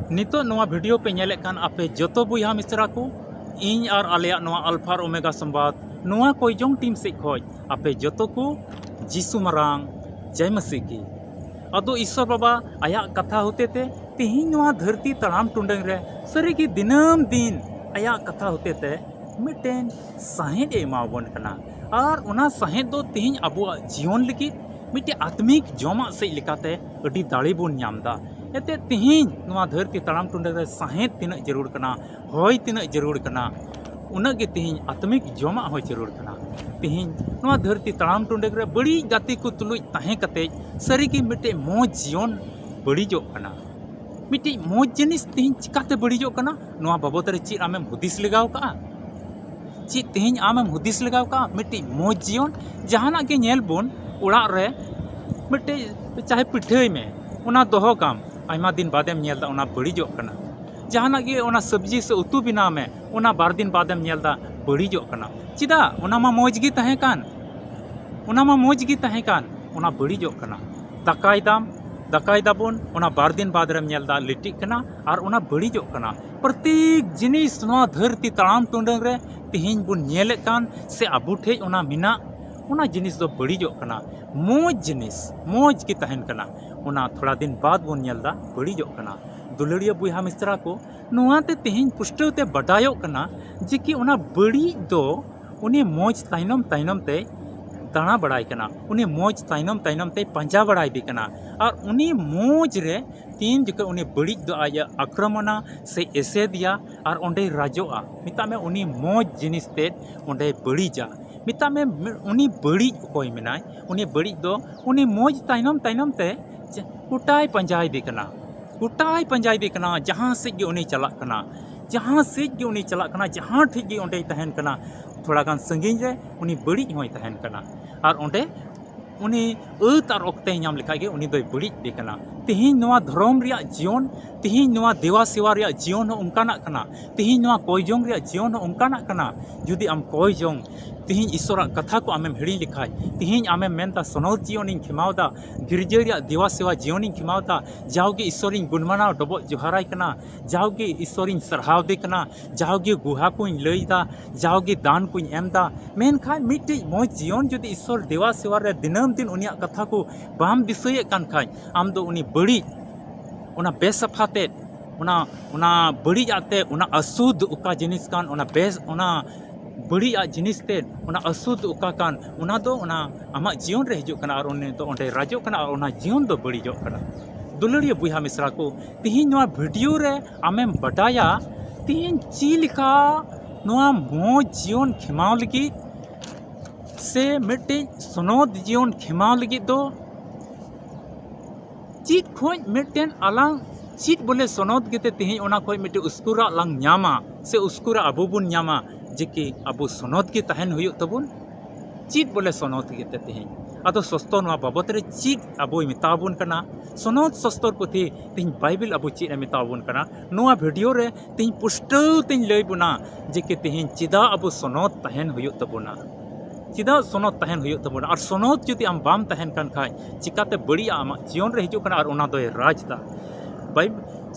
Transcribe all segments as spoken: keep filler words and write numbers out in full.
ᱱᱤᱛᱚᱜ ᱱᱚᱣᱟ video ᱯᱮ ᱧᱮᱞᱮᱫ ᱠᱟᱱ ᱟᱯᱮ ᱡᱚᱛᱚ ᱵᱚᱭᱦᱟ ᱢᱤᱥᱨᱟ ᱠᱚ, ᱤᱧ ᱟᱨ ᱟᱞᱮᱭᱟᱜ ᱱᱚᱣᱟ ᱟᱞᱯᱷᱟ ᱟᱨ ᱳᱢᱮᱜᱟ ᱥᱚᱢᱵᱟᱫ ᱱᱚᱣᱟ ᱠᱚᱭᱡᱚᱝ team ᱥᱮᱫ ᱠᱷᱚᱡ ᱟᱯᱮ ᱡᱚᱛᱚ ᱠᱚ ᱡᱤᱥᱩ ᱢᱟᱨᱟᱝ ᱡᱟᱭ ᱢᱟᱹᱥᱤ ᱠᱤ᱾ ᱟᱫᱚ ᱤᱥᱥᱚᱨ ᱵᱟᱵᱟ ᱟᱭᱟᱜ ᱠᱟᱛᱷᱟ ᱦᱚᱛᱮ ᱛᱮ ᱛᱤᱦᱤᱧ ᱱᱚᱣᱟ ᱫᱷᱟᱹᱨᱛᱤ ᱛᱟᱲᱟᱢ ᱴᱩᱰᱟᱹᱝ ᱨᱮ ᱥᱟᱹᱨᱤᱜᱮ ᱫᱤᱱᱟᱹᱢ ᱫᱤᱱ ᱟᱭᱟᱜ ᱠᱟᱛᱷᱟ ᱦᱚᱛᱮ ᱛᱮ ᱢᱤᱫᱴᱮᱱ ᱥᱟᱸᱦᱮᱫ ᱮ ᱮᱢᱟᱣᱟᱵᱚᱱ ᱠᱟᱱᱟ᱾ ᱟᱨ ᱚᱱᱟ ᱥᱟᱸᱦᱮᱫ ᱫᱚ ᱛᱤᱦᱤᱧ ᱟᱵᱚᱣᱟᱜ ᱡᱤᱭᱚᱱ ᱞᱟᱹᱜᱤᱫ ᱢᱤᱫᱴᱮᱱ ᱟᱛᱢᱤᱠ ᱡᱚᱢᱟᱜ ᱥᱮᱫ ᱞᱮᱠᱟᱛᱮ ᱟᱹᱰᱤ ᱫᱟᱲᱮ ᱵᱚᱱ ᱧᱟᱢ ᱮᱫᱟ᱾ ᱮᱱᱛᱮᱫ ᱛᱤᱦᱤᱧ ᱱᱚᱣᱟ ᱫᱷᱟᱹᱨᱛᱤ ᱛᱟᱲᱟᱢ ᱴᱩᱰᱟᱹᱝ ᱨᱮ ᱥᱟᱸᱦᱮᱫ ᱛᱤᱱᱟᱹᱜ ᱡᱟᱹᱨᱩᱲ ᱠᱟᱱᱟ, ᱦᱚᱭ ᱛᱤᱱᱟᱹᱜ ᱡᱟᱹᱨᱩᱲ ᱠᱟᱱᱟ, ᱩᱱᱟᱹᱜ ᱜᱮ ᱛᱤᱦᱤᱧ ᱟᱛᱢᱤᱠ ᱡᱚᱢᱟᱜ ᱦᱚᱸ ᱡᱟᱹᱨᱩᱲ ᱠᱟᱱᱟ᱾ ᱛᱤᱦᱤᱧ ᱱᱚᱣᱟ ᱫᱷᱟᱹᱨᱛᱤ ᱛᱟᱲᱟᱢ ᱴᱩᱰᱟᱹᱝ ᱨᱮ ᱵᱟᱹᱲᱤᱡ ᱜᱟᱛᱮ ᱠᱚ ᱛᱩᱞᱩᱡ ᱛᱟᱦᱮᱸ ᱠᱟᱛᱮ ᱥᱟᱹᱨᱤᱜᱮ ᱢᱤᱫᱴᱮᱡ ᱢᱚᱡᱽ ᱡᱤᱭᱚᱱ ᱵᱟᱹᱲᱤᱡᱚᱜ ᱠᱟᱱᱟ᱾ ᱢᱤᱫᱴᱤᱡ ᱢᱚᱡᱽ ᱡᱤᱱᱤᱥ ᱛᱤᱦᱤᱧ ᱪᱤᱠᱟᱛᱮ ᱵᱟᱹᱲᱤᱡᱚᱜ ᱠᱟᱱᱟ, ᱱᱚᱣᱟ ᱵᱟᱵᱚᱫ ᱨᱮ ᱪᱮᱫ ᱟᱢᱮᱢ ᱦᱩᱫᱤᱥ ᱞᱮᱜᱟᱣ ᱠᱟᱜᱼᱟ? ᱪᱮᱫ ᱛᱤᱦᱤᱧ ᱟᱢᱮᱢ ᱦᱩᱫᱤᱥ ᱞᱮᱜᱟᱣ ᱠᱟᱜᱼᱟ? ᱢᱤᱫᱴᱤᱡ ᱢᱚᱡᱽ ᱡᱤᱭᱚᱱ, ᱡᱟᱦᱟᱱᱟᱜ ᱜᱮ ᱧᱮᱞ ᱵᱚᱱ, ᱚᱲᱟᱜ ᱨᱮ ᱢᱤᱫᱴᱤᱡ ᱪᱟᱦᱮ ᱯᱤᱴᱷᱟᱹᱭ ᱢᱮ, ᱚᱱᱟ ᱫᱚᱦᱚ ᱠᱟᱢ, ᱟᱭᱢᱟ ᱫᱤᱱ ᱵᱟᱫᱮᱢ ᱧᱮᱞ ᱮᱫᱟ ᱚᱱᱟ ᱵᱟᱹᱲᱤᱡᱚᱜ ᱠᱟᱱᱟ᱾ ᱡᱟᱦᱟᱱᱟᱜ ᱜᱮ ᱚᱱᱟ ᱥᱚᱵᱽᱡᱤ ᱥᱮ ᱩᱛᱩ ᱵᱮᱱᱟᱣ ᱢᱮ, ᱚᱱᱟ ᱵᱟᱨ ᱫᱤᱱ ᱵᱟᱫᱮᱢ ᱧᱮᱞ ᱮᱫᱟ ᱵᱟᱹᱲᱤᱡᱚᱜ ᱠᱟᱱᱟ᱾ ᱪᱮᱫᱟᱜ? ᱚᱱᱟ ᱢᱟ ᱢᱚᱡᱽ ᱜᱮ ᱛᱟᱦᱮᱸ ᱠᱟᱱ, ᱚᱱᱟ ᱢᱟ ᱢᱚᱡᱽ ᱜᱮ ᱛᱟᱦᱮᱸ ᱠᱟᱱ, ᱚᱱᱟ ᱵᱟᱹᱲᱤᱡᱚᱜ ᱠᱟᱱᱟ᱾ ᱫᱟᱠᱟᱭ ᱫᱟᱢ, ᱫᱟᱠᱟᱭ ᱫᱟᱵᱚᱱ, ᱚᱱᱟ ᱵᱟᱨ ᱫᱤᱱ ᱵᱟᱫᱽ ᱨᱮᱢ ᱧᱮᱞ ᱮᱫᱟ ᱞᱤᱴᱤᱜ ᱠᱟᱱᱟ ᱟᱨ ᱚᱱᱟ ᱵᱟᱹᱲᱤᱡᱚᱜ ᱠᱟᱱᱟ᱾ ᱯᱨᱚᱛᱮᱠ ᱡᱤᱱᱤᱥ ᱱᱚᱣᱟ ᱫᱷᱟᱹᱨᱛᱤ ᱛᱟᱲᱟᱢ ᱴᱩᱰᱟᱹᱝ ᱨᱮ ᱛᱤᱦᱤᱧ ᱵᱚᱱ ᱧᱮᱞᱮᱫ ᱠᱟᱱ ᱥᱮ ᱟᱵᱚ ᱴᱷᱮᱡ ᱚᱱᱟ ᱢᱮᱱᱟᱜ, ᱚᱱᱟ ᱡᱤᱱᱤᱥ ᱫᱚ ᱵᱟᱹᱲᱤᱡᱚᱜ ᱠᱟᱱᱟ᱾ ᱢᱚᱡᱽ ᱡᱤᱱᱤᱥ ᱢᱚᱡᱽ ᱜᱮ ᱛᱟᱦᱮᱱ ᱠᱟᱱᱟ, ᱚᱱᱟ ᱛᱷᱚᱲᱟ ᱫᱤᱱ ᱵᱟᱫᱽ ᱵᱚᱱ ᱧᱮᱞ ᱮᱫᱟ ᱵᱟᱹᱲᱤᱡᱚᱜ ᱠᱟᱱᱟ᱾ ᱫᱩᱞᱟᱹᱲᱤᱭᱟᱹ ᱵᱚᱭᱦᱟ ᱢᱤᱥᱨᱟ ᱠᱚ, ᱱᱚᱣᱟᱛᱮ ᱛᱮᱦᱮᱧ ᱯᱩᱥᱴᱟᱹᱣ ᱛᱮ ᱵᱟᱰᱟᱭᱚᱜ ᱠᱟᱱᱟ ᱡᱮ ᱠᱤ ᱚᱱᱟ ᱵᱟᱹᱲᱤᱡ ᱫᱚ ᱩᱱᱤ ᱢᱚᱡᱽ ᱛᱟᱭᱱᱚᱢ ᱛᱟᱭᱱᱚᱢ ᱛᱮᱭ ᱫᱟᱬᱟ ᱵᱟᱲᱟᱭ ᱠᱟᱱᱟ, ᱩᱱᱤ ᱢᱚᱡᱽ ᱛᱟᱭᱱᱚᱢ ᱛᱟᱭᱱᱚᱢ ᱛᱮᱭ ᱯᱟᱸᱡᱟ ᱵᱟᱲᱟᱭᱮᱫᱮ ᱠᱟᱱᱟ᱾ ᱟᱨ ᱩᱱᱤ ᱢᱚᱡᱽ ᱨᱮ ᱛᱤᱱ ᱡᱚᱠᱷᱚᱱ ᱩᱱᱤ ᱵᱟᱹᱲᱤᱡ ᱫᱚ ᱟᱡ ᱮ ᱟᱠᱨᱚᱢᱚᱱᱟ ᱥᱮ ᱮᱥᱮᱫᱮᱭᱟ ᱟᱨ ᱚᱸᱰᱮᱭ ᱨᱟᱡᱚᱜᱼᱟ, ᱢᱮᱛᱟᱜ ᱢᱮ ᱩᱱᱤ ᱢᱚᱡᱽ ᱡᱤᱱᱤᱥ ᱛᱮᱫ ᱚᱸᱰᱮᱭ ᱵᱟᱹᱲᱤᱡᱟ᱾ ᱢᱮᱛᱟᱜ ᱢᱮ ᱩᱱᱤ ᱵᱟᱹᱲᱤᱡ ᱚᱠᱚᱭ ᱢᱮᱱᱟᱭ, ᱩᱱᱤ ᱵᱟᱹᱲᱤᱡ ᱫᱚ ᱩᱱᱤ ᱢᱚᱡᱽ ᱛᱟᱭᱱᱚᱢ ᱛᱟᱭᱱᱚᱢ ᱛᱮ ᱪᱮ-, ᱜᱚᱴᱟᱭ ᱯᱟᱸᱡᱟᱭᱮᱫᱮ ᱠᱟᱱᱟ᱾ ᱜᱚᱴᱟᱭ ᱯᱟᱸᱡᱟᱭᱮᱫᱮ ᱠᱟᱱᱟ, ᱡᱟᱦᱟᱸ ᱥᱮᱫ ᱜᱮ ᱩᱱᱤ ᱪᱟᱞᱟᱜ ᱠᱟᱱᱟ, ᱡᱟᱦᱟᱸ ᱥᱮᱫ ᱜᱮ ᱩᱱᱤ ᱪᱟᱞᱟᱜ ᱠᱟᱱᱟ, ᱡᱟᱦᱟᱸ ᱴᱷᱮᱡ ᱜᱮ ᱚᱸᱰᱮᱭ ᱛᱟᱦᱮᱱ ᱠᱟᱱᱟ, ᱛᱷᱚᱲᱟ ᱜᱟᱱ ᱥᱟᱺᱜᱤᱧ ᱨᱮ ᱩᱱᱤ ᱵᱟᱹᱲᱤᱡ ᱦᱚᱸᱭ ᱛᱟᱦᱮᱱ ᱠᱟᱱᱟ᱾ ᱟᱨ ᱚᱸᱰᱮ ᱩᱱᱤ ᱟᱹᱛ ᱟᱨ ᱚᱠᱛᱮᱭ ᱧᱟᱢ ᱞᱮᱠᱷᱟᱡ ᱜᱮ ᱩᱱᱤ ᱫᱚᱭ ᱵᱟᱹᱲᱤᱡ ᱮᱫᱮ ᱠᱟᱱᱟ᱾ ᱛᱮᱦᱮᱧ ᱱᱚᱣᱟ ᱫᱷᱚᱨᱚᱢ ᱨᱮᱭᱟᱜ ᱡᱤᱭᱚᱱ, ᱛᱮᱦᱮᱧ ᱱᱚᱣᱟ ᱫᱮᱣᱟ ᱥᱮᱣᱟ ᱨᱮᱭᱟᱜ ᱡᱤᱭᱚᱱ ᱦᱚᱸ ᱚᱱᱠᱟᱱᱟᱜ ᱠᱟᱱᱟ᱾ ᱛᱮᱦᱮᱧ ᱱᱚᱣᱟ ᱠᱚᱭ ᱡᱚᱝ ᱨᱮᱭᱟᱜ ᱡᱤᱭᱚᱱ ᱦᱚᱸ ᱚᱱᱠᱟᱱᱟᱜ ᱠᱟᱱᱟ᱾ ᱡᱩᱫᱤ ᱟᱢ ᱠᱚᱭ ᱡᱚᱝ, ᱛᱮᱦᱮᱧ ᱤᱥᱚᱨᱟᱜ ᱠᱟᱛᱷᱟ ᱠᱚ ᱟᱢᱮᱢ ᱦᱤᱲᱤᱧ ᱞᱮᱠᱷᱟᱡ, ᱛᱮᱦᱮᱧ ᱟᱢᱮᱢ ᱢᱮᱱᱫᱟ, "ᱥᱚᱱᱚᱛ ᱡᱤᱭᱚᱱᱤᱧ ᱠᱷᱮᱢᱟᱣᱫᱟ, ᱜᱤᱨᱡᱟᱹ ᱨᱮᱭᱟᱜ ᱫᱮᱣᱟ ᱥᱮᱣᱟ ᱡᱤᱭᱚᱱᱤᱧ ᱠᱷᱮᱢᱟᱣᱫᱟ, ᱡᱟᱣᱜᱮ ᱤᱥᱚᱨᱤᱧ ᱜᱩᱱᱢᱟᱱᱟᱣ ᱰᱚᱵᱚᱜ ᱡᱚᱦᱟᱨᱟᱭ ᱠᱟᱱᱟ, ᱡᱟᱣᱜᱮ ᱤᱥᱚᱨᱤᱧ ᱥᱟᱨᱦᱟᱣᱫᱮ ᱠᱟᱱᱟ, ᱡᱟᱣᱜᱮ ᱜᱩᱦᱟ ᱠᱚᱧ ᱞᱟᱹᱭᱫᱟ, ᱡᱟᱣᱜᱮ ᱫᱟᱱ ᱠᱚᱧ ᱮᱢᱫᱟ", ᱢᱮᱱᱠᱷᱟᱱ ᱢᱤᱫᱴᱤᱡ ᱢᱚᱡᱽ ᱡᱤᱭᱚᱱ ᱡᱩᱫᱤ ᱤᱥᱚᱨ ᱫᱮᱣᱟ ᱥᱮᱣᱟ ᱨᱮ ᱫᱤᱱᱟᱹᱢ ᱫᱤᱱ ᱩᱱᱤᱭᱟᱜ ᱠᱟᱛᱷᱟ ᱠᱚ ᱵᱟᱢ ᱫᱤᱥᱟᱹᱭᱮᱫ ᱠᱟᱱ ᱠᱷᱟᱡ, ᱟᱢ ᱫᱚ ᱩᱱᱤ ᱵᱟᱹᱲᱤᱡ, ᱚᱱᱟ ᱵᱮᱥᱟᱯᱷᱟ ᱛᱮᱫ, ᱚᱱᱟ, ᱚᱱᱟ ᱵᱟᱹᱲᱤᱡᱟᱜ ᱛᱮ, ᱚᱱᱟ ᱟᱥᱩᱫᱷ ᱚᱠᱟ ᱡᱤᱱᱤᱥ ᱠᱟᱱ, ᱚᱱᱟ ᱵᱮᱥ, ᱚᱱᱟ ᱵᱟᱹᱲᱤᱡᱟᱜ ᱡᱤᱱᱤᱥ ᱛᱮᱫ, ᱚᱱᱟ ᱟᱥᱩᱫᱷ ᱚᱠᱟ ᱠᱟᱱ, ᱚᱱᱟ ᱫᱚ ᱚᱱᱟ ᱟᱢᱟᱜ ᱡᱤᱭᱚᱱ ᱨᱮ ᱦᱤᱡᱩᱜ ᱠᱟᱱᱟ ᱟᱨ ᱩᱱᱤ ᱫᱚ ᱚᱸᱰᱮ ᱨᱟᱡᱚᱜ ᱠᱟᱱᱟ ᱟᱨ ᱚᱱᱟ ᱡᱤᱭᱚᱱ ᱫᱚ ᱵᱟᱹᱲᱤᱡᱚᱜ ᱠᱟᱱᱟ᱾ ᱫᱩᱞᱟᱹᱲᱤᱭᱟᱹ ᱵᱚᱭᱦᱟ ᱢᱤᱥᱨᱟ ᱠᱚ, ᱛᱤᱦᱤᱧ ᱱᱚᱣᱟ ᱵᱷᱤᱰᱤᱭᱳ ᱨᱮ ᱟᱢᱮᱢ ᱵᱟᱰᱟᱭᱟ, ᱛᱤᱦᱤᱧ ᱪᱮᱫ ᱞᱮᱠᱟ ᱱᱚᱣᱟ ᱢᱚᱡᱽ ᱡᱤᱭᱚᱱ ᱠᱷᱮᱢᱟᱣ ᱞᱟᱹᱜᱤᱫ ᱥᱮ ᱢᱤᱫᱴᱤᱡ ᱥᱚᱱᱚᱛ ᱡᱤᱭᱚᱱ ᱠᱷᱮᱢᱟᱣ ᱞᱟᱹᱜᱤᱫ ᱫᱚ ᱪᱮᱫ ᱠᱷᱚᱡ ᱢᱤᱫᱴᱮᱱ ᱟᱞᱟᱝ ᱪᱮᱫ ᱵᱚᱞᱮ ᱥᱚᱱᱚᱛ ᱜᱮᱛᱮ ᱛᱮᱦᱮᱧ ᱚᱱᱟ ᱠᱷᱚᱡ ᱢᱤᱫᱴᱮᱱ ᱩᱥᱠᱩᱨᱟᱜ ᱞᱟᱝ ᱧᱟᱢᱟ ᱥᱮ ᱩᱥᱠᱩᱨᱟᱜ ᱟᱵᱚ ᱵᱚᱱ ᱧᱟᱢᱟ ᱡᱮ ᱠᱤ ᱟᱵᱚ ᱥᱚᱱᱚᱛ ᱜᱮ ᱛᱟᱦᱮᱱ ᱦᱩᱭᱩᱜ ᱛᱟᱵᱚᱱ? ᱪᱮᱫ ᱵᱚᱞᱮ ᱥᱚᱱᱚᱛ ᱜᱮᱛᱮ ᱛᱮᱦᱮᱧ? ᱟᱫᱚ ᱥᱚᱥᱛᱚᱨ ᱱᱚᱣᱟ ᱵᱟᱵᱚᱛ ᱨᱮ ᱪᱮᱫ ᱟᱵᱚᱭ ᱢᱮᱛᱟ ᱵᱚᱱ ᱠᱟᱱᱟ? ᱥᱚᱱᱚᱛ ᱥᱚᱥᱛᱚᱨ ᱯᱩᱛᱷᱤ ᱛᱮᱦᱮᱧ ᱵᱟᱭᱵᱮᱞ ᱟᱵᱚ ᱪᱮᱫ ᱮ ᱢᱮᱛᱟ ᱵᱚᱱ ᱠᱟᱱᱟ? ᱱᱚᱣᱟ ᱵᱷᱤᱰᱤᱭᱳ ᱨᱮ ᱛᱮᱦᱮᱧ ᱯᱩᱥᱴᱟᱹᱣ ᱛᱮᱧ ᱞᱟᱹᱭ ᱵᱚᱱᱟ ᱡᱮ ᱠᱤ ᱛᱮᱦᱮᱧ ᱪᱮᱫᱟᱜ ᱟᱵᱚ ᱥᱚᱱᱚᱛ ᱛᱟᱦᱮᱱ ᱦᱩᱭᱩᱜ ᱛᱟᱵᱚᱱᱟ, ᱪᱮᱫᱟᱜ ᱥᱚᱱᱚᱛ ᱛᱟᱦᱮᱱ ᱦᱩᱭᱩᱜ ᱛᱟᱵᱚᱱᱟ, ᱟᱨ ᱥᱚᱱᱚᱛ ᱡᱩᱫᱤ ᱟᱢ ᱵᱟᱢ ᱛᱟᱦᱮᱱ ᱠᱟᱱ ᱠᱷᱟᱡ ᱪᱤᱠᱟᱛᱮ ᱵᱟᱹᱲᱤᱡ ᱟᱢᱟᱜ ᱡᱤᱭᱚᱱ ᱨᱮ ᱦᱤᱡᱩᱜ ᱠᱟᱱᱟ ᱟᱨ ᱚᱱᱟ ᱫᱚᱭ ᱨᱟᱡᱽ ᱫᱟ? ᱵᱟᱭ-,